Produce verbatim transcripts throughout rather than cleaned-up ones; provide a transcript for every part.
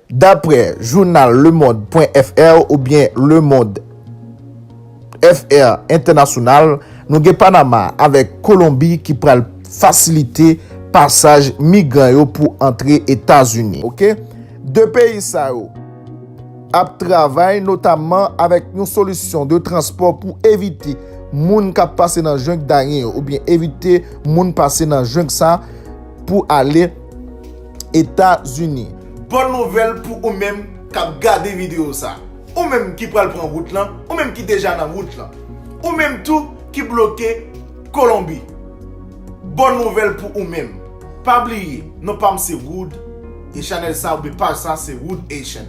Daprè jounal Le Monde pwen F R oubyen Le Monde F R Entènasyonal, nou gen Panama avèk Kolonbi ki pral fasilite pasaj migran yo pou antre Etazini. Oke? De peyi sa yo ap travay notamman avèk yon solisyon de transpò pou evite moun k ap pase nan jeng Darien yo, oubyen evite moun pase nan jeng sa pou ale Etazini. Bòn nouvèl pou ou menm k ap gade videyo sa. Ou menm ki pral pran wout lan, ou menm ki deja nan wout lan. Ou menm tou ki bloke Kolonbi. Bòn nouvèl pou ou menm. Pa bliye, non pa m se Wood, e chanèl sa oubyen paj sa se Wood Haitian.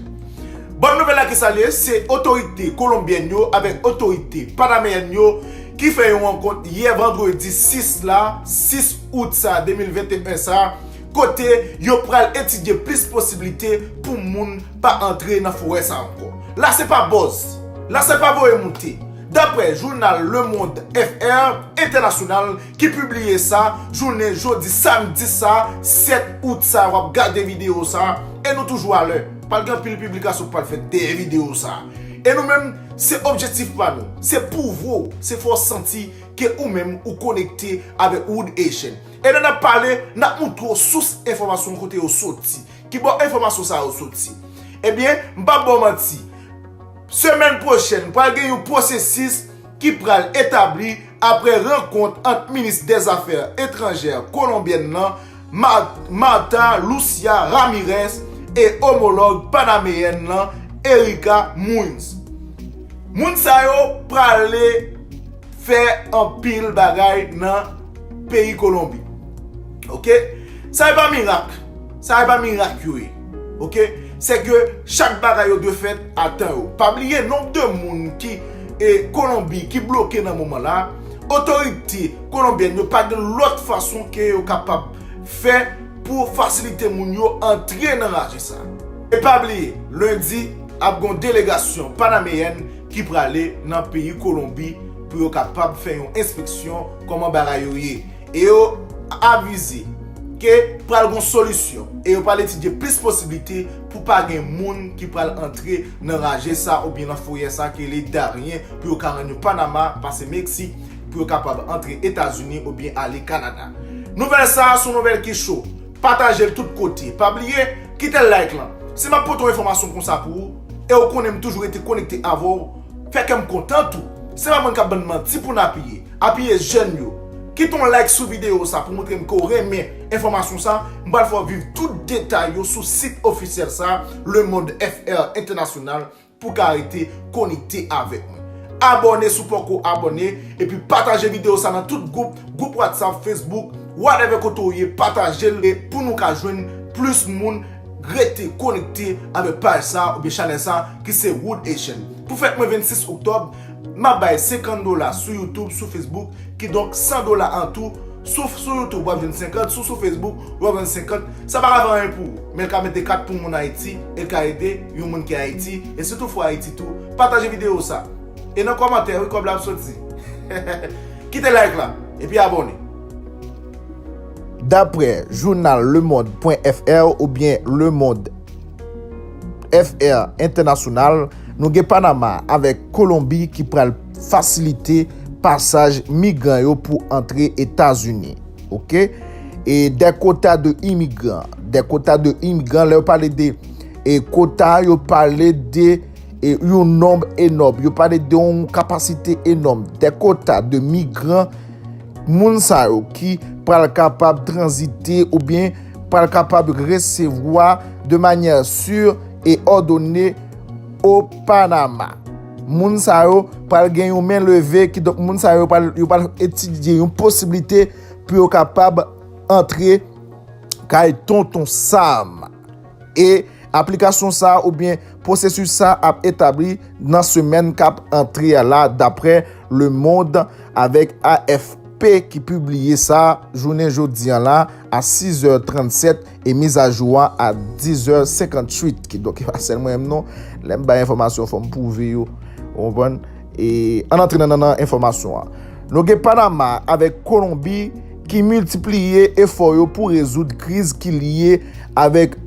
Bòn nouvèl la ki sa l ye, se otorite kolonbyèn yo avèk otorite panameyèn yo ki fè yon rankont yè vandredi sis la, sis out sa de mil venteyen sa, kote yo pral etidye plis posiblite pou moun pa antre nan forè sa ankò. La se pa buzz, la se pa voye moute. Daprè jounal Le Monde F R Entènasyonal ki pibliye sa jounen jodi samdi sa, sèt out sa, w ap gade videyo sa, e nou toujou alè. Pral gen anpil piblikasyon k pral fèt dèyè videyo sa. E nou menm, se objektif pa nou, se pwouve w, se fè w santi ke ou menm ou konekte avèk Wood Haitian. E lè n ap pale, n ap montre w sous enfòmasyon kote yo soti, ki bò enfòmasyon sa yo soti. Ebyen, m p ap ba w manti, semèn pwochèn pral gen yon pwosesis ki pral etabli apre rankont ant minis dèzafè etranjè kolonbyèn nan, Ma- Marta Lucia Ramirez, e omològ panameyèn nan, Erika Muñoz. Moun sa yo prale fè anpil bagay nan peyi Kolonbi. Oke? Sa e pa mirak. Sa e pa mirak yo ye. Oke? Se ke chak bagay yo dwe fèt a tan yo. Pa bliye nonb de moun ki e Kolonbi ki bloke nan moman la. Otorite kolonbyèn yo pa gen lòt fason ke yo kapab fè pou fasilite moun yo antre nan raje sa. E pa bliye, lendi, ap gen yon delegasyon panameyèn ki prale nan peyi Kolonbi pou yo kapab fè yon enspeksyon kòman bagay yo ye. E yo avize ke pral gen yon solisyon e yo pral etidye plis posiblite pou pa gen moun ki pral antre nan raje sa oubyen nan forè sa ki rele Darien pou yo ka rann yo Panama, pase Meksik, pou yo kapab antre Etazini oubyen ale Kanada. Nouvèl sa a se yon nouvèl ki cho. Pataje l tout kote. Pa bliye, kite like lan. Si m ap pote yon enfòmasyon konsa pou ou, e ou konnen m toujou rete konekte avè w, fè kè m kontan tou. Se pa mwen k ap bann manti pou n apiye. Apiye jèn yo. Kite yon like sou videyo sa pou montre m ke w renmen enfòmasyon sa. M pral fè w viv tout detay yo sou sit ofisyèl sa, Le Monde F R Entènasyonal, pou ka rete konekte avèk mwen. Abòne si w poko abòne, epi pataje videyo sa nan tout gwoup, gwoup WhatsApp, Facebook, whatever kote w ye, pataje l pou nou ka jwenn plis moun rete konekte avèk paj sa oubyen chanèl sa ki se Wood Haitian. Pou fèt mwen vennsis oktòb, m ap bay senkant dola sou YouTube, sou Facebook, kidonk san dola an tou. Sou, sou YouTube, w ap jwenn senkant, sou, sou Facebook, w ap jwenn senkant. Sa pa ka fè anyen pou ou, men l ka mete kat pou moun Ayiti, e l ka ede yon moun ki Ayiti, e si toutfwa Ayiti tou, pataje videyo sa. E nan kòmantè, wi, kòb la ap soti. Kite like la, epi abòne. Daprè jounal Le Monde pwen F R oubyen Le Monde F R Entènasyonal, nou gen Panama avèk Kolonbi ki pral fasilite pasaj migran yo pou antre Etazini. Oke? E des quotas de immigrants, des quotas de immigrants, lè yo pale de e kota, yo pale de e yon nonb enòm, yo pale de yon kapasite enòm, des quotas de migrants, moun sa yo ki pral kapab tranzite oubyen pral kapab resevwa de manyè si e òdone o Panama. Moun sa yo pral gen yon men leve, kidonk moun sa yo pral, yo pral etidye yon posiblite pou yo kapab antre kay Tonton Sam. E aplikasyon sa oubyen pwosesis sa ap etabli nan semèn k ap antre a la, daprè Le Monde avèk A F P ki pibliye sa jounen jodi a la a sizè trannsèt e mizajou a a dizè senkanntuit. Kidonk, e pa sèl mwen menm non, lè m bay enfòmasyon, fò m pwouve yo. Ou konprann? E ann antre nan, nan, nan enfòmasyon an. Nou gen Panama avèk Kolonbi ki miltipliye efò yo pou rezoud kriz ki lye avèk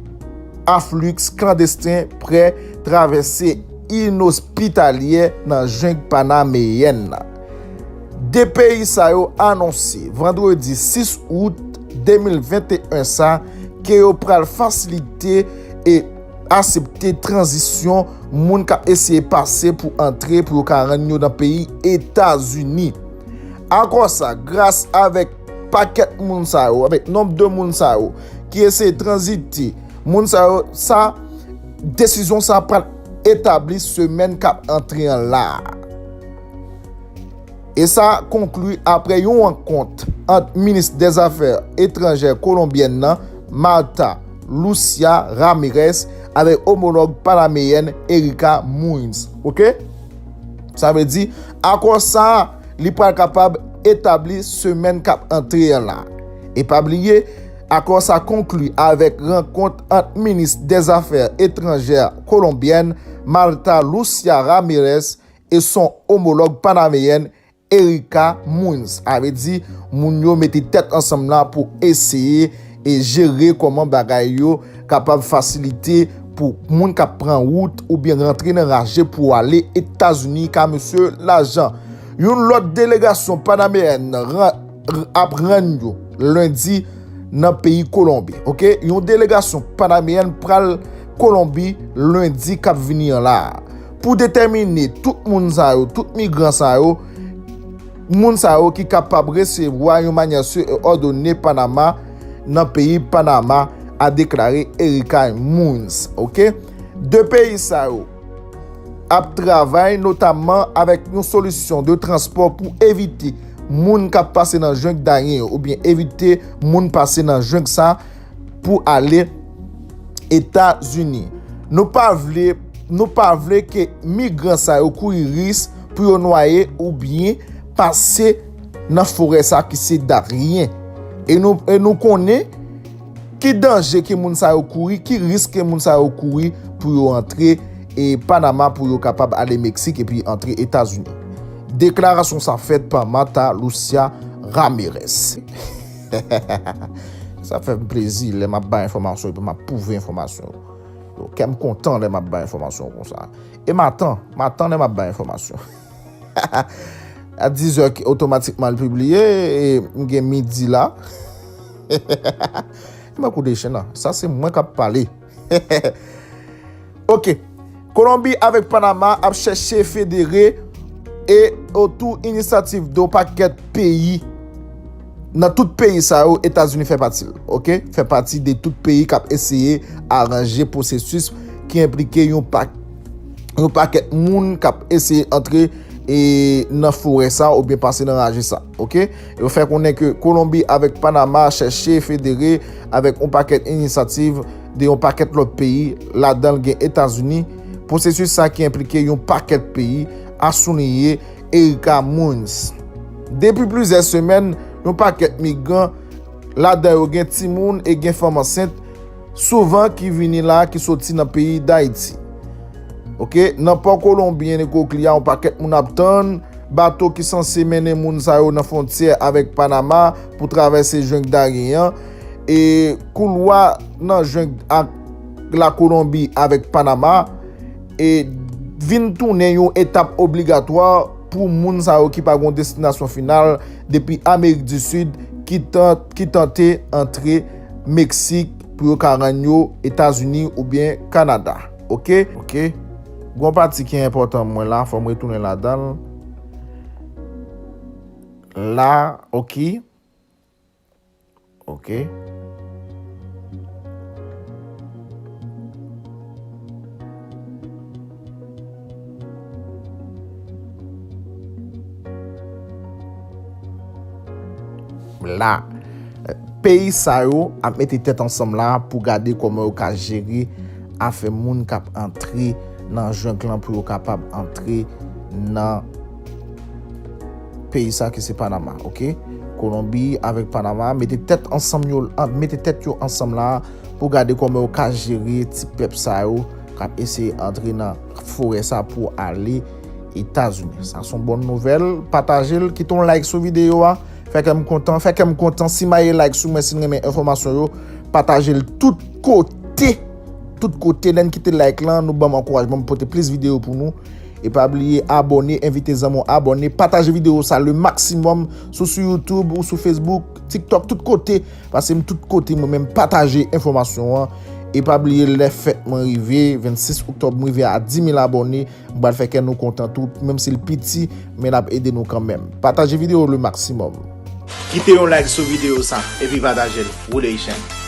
afliks klandesten prè travèse inospitalyè nan jeng panameyèn nan. De peyi sa yo anonse vandredi sis out de mil venteyen sa ke yo pral fasilite e asepte tranzisyon moun k ap eseye pase pou antre pou yo ka rann yo nan peyi Etazini. Akò sa, gras avèk pakèt moun sa yo, avèk nonb de moun sa yo ki eseye tranzite, moun sa yo, sa, desizyon sa pral etabli semèn k ap antre an la a. E sa konkli apre yon rankont ant minis dèzafè etranjè kolonbyèn nan, Marta Lucia Ramirez, avèk omològ panameyèn Erika Muñiz. Oke? Sa vle di, akò sa a, li pral kapab etabli semèn k ap antre an la. E pa bliye, akò sa konkli avèk rankont ant minis dèzafè etranjè kolonbyèn Marta Lucia Ramirez e son omològ panameyèn Erika Muñiz. Sa vle di, moun yo mete tèt ansanm la pou eseye e jere kòman bagay yo kapab fasilite pou moun k ap pran wout oubyen rantre nan raje pou ale Etazini ka mesye lajan. Yon lòt delegasyon panameyèn ap rann yo lendi nan peyi Kolonbi. Oke, yon delegasyon panameyèn pral Kolonbi lendi k ap vini an la a pou detèmine tout moun sa yo, tout migran sa yo, moun sa yo ki kapab resevwa yon manyè sir e òdone Panama nan peyi Panama, a deklare Erika Muñiz. Oke? De peyi sa yo ap travay notamman avèk yon solisyon de transpò pou evite moun k ap pase nan jeng Darien yo oubyen evite moun pase nan jeng sa pou ale Etazini. Nou pa vle, nou pa vle ke migran sa yo kouri risk pou yo nwaye oubyen pase nan forè sa ki se Darien. E nou, e nou konnen ki danje ke moun sa yo kouri, ki risk ke moun sa yo kouri pou yo antre e Panama pou yo kapab ale Meksik epi antre Etazini. Deklarasyon sa fèt pa Marta Lucia Ramirez. Sa fè m plezi lè m ap bay enfòmasyon epi m ap pwouve enfòmasyon yo. Yo, kè m kontan lè m ap bay enfòmasyon konsa. E m atan, m atan lè m ap bay enfòmasyon. A dizè otomatikman l pibliye, e m gen midi la. E m ap kou dechen nan. Sa se mwen k ap pale. Oke. Kolonbi avèk Panama ap chèche federe e otou inisyativ de yon pakèt peyi. Nan tout peyi sa yo, Etazini fè pati l, oke? Fè pati de tout peyi k ap eseye aranje pwosesis ki enplike yon pa, yon pakèt moun k ap eseye antre e nan forè sa oubyen pase nan raje sa, oke? Yo fè konnen ke Kolonbi avèk Panama chèche federe avèk yon pakèt inisyativ de yon pakèt lòt peyi, ladan l gen Etazini. Pwosesis sa ki enplike yon pakèt peyi, a souliye Erika Muñiz. Depi plizyè semèn, yon pakèt migran, ladan yo gen timoun e gen fanm ansent, souvan ki vini la ki soti nan peyi Dayiti. Oke, nan pò kolonbyen Necoclí a, yon pakèt moun ap tann bato ki sanse mennen moun sa yo nan fwontyè avèk Panama pou travèse jeng Darien an. E koulwa nan jeng ak Lakolonbi avèk Panama e vin tounen yon etap obligatwa pou moun sa yo ki pa gen yon destinasyon final depi Amerik di Sid ki tan-, ki tante antre Meksik pou yo ka rann yo Etazini oubyen Kanada. Oke? Oke. Gon pati ki enpòtan mwen la, fò m retounen ladan l. La, oke. Oke. La, peyi sa yo ap mete tèt ansanm la pou gade kòman yo ka jere afè moun k ap antre nan jeng lan pou yo kapab antre nan peyi sa ki se Panama, oke? Kolonbi avèk Panama mete tèt ansanm yo, an-, mete tèt yo ansanm la pou gade kòman yo ka jere ti pèp sa yo k ap eseye antre nan forè sa pou ale Etazini. Sa se yon bòn nouvèl. Pataje l, kite yon like sou videyo a. Fè kè m kontan, fè kè m kontan. Simaye like sou mwen si n renmen enfòmasyon yo. Pataje l tout kote. tout kote. Lè n kite like lan, nou ban m ankourajman pou pote plis videyo pou nou. E pa bliye abòne, envite zanmi w abòne, pataje videyo sa le maksimòm, sou sou YouTube ou sou Facebook, TikTok, tout kote. Pase m tout kote, mwen menm pataje enfòmasyon an. E pa bliye lè fèt mwen rive, vennsis oktòb, mwen rive a dis mil abòne, m pral fè kè nou kontan tou, menm si l piti, men l ap ede nou kanmenm. Pataje videyo le maksimòm. Kite yon like sou videyo sa, epi pataje l. Roulation.